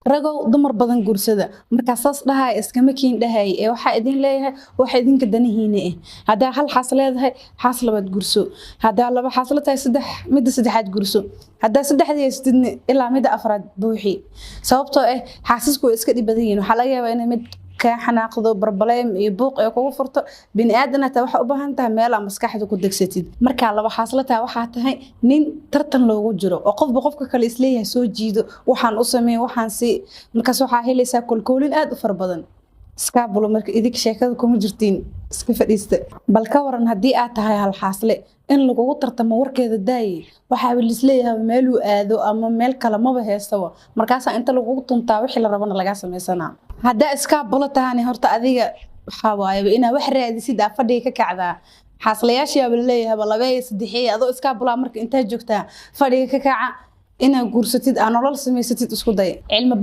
Ragow, dumar badan guursada. Markaa saas dhahaya iskama kiin dhahaya ee waxaa idin leeyahay waxa idinka danihiina ah. Haddaa hal xaas leedahay, xaas labaad guurso. Haddaa laba xaas la tahay, saddex, midda saddexaad guurso. Haddaa saddexdii haystidna, ilaa midda afraad buuxi, sababtoo ah xaasasku way iska dhib badan yihiin. Waxaa laga yaabaa inay mid kaa xanaaqdo, problem iyo buuq ee kugu furto. Bini aadan hataa waxaa u baahan tahay meel aa maskaxda ku degsatid. Markaa laba xaasla tahay, waxaa tahay nin tartan loogu jiro oo qofba qofka kale isleeyahay soo jiido, waxaan u sameey, waxaan si. Markaas waxaa helaysaa kolkoolin aad u fara badan. Iskaabulo marka idinka sheekada kuma jirtiin, iska fadhiista. Bal ka waran haddii aad tahay hal xaasle? In lagugu tartamo warkeeda daaye, waxaa lisleeyahay meeluu aado ama meel kale maba heystaba. Markaasaa inta lagugu tuntaa wixii la rabana lagaa sameysanaa. Haddaa iskaabulo tahani, horta adiga waxaa waayaba inaa wax raadisid, aa fadhiga ka kacdaa. Xaaslayaashiyaaba laleeyahaba labeeya, saddexeeya, adoo iskaabulaa. Marka intaa joogtaa, fadhiga ka kaca, inaa guursatid, aa nolol samaysatid isku day. Cilmi.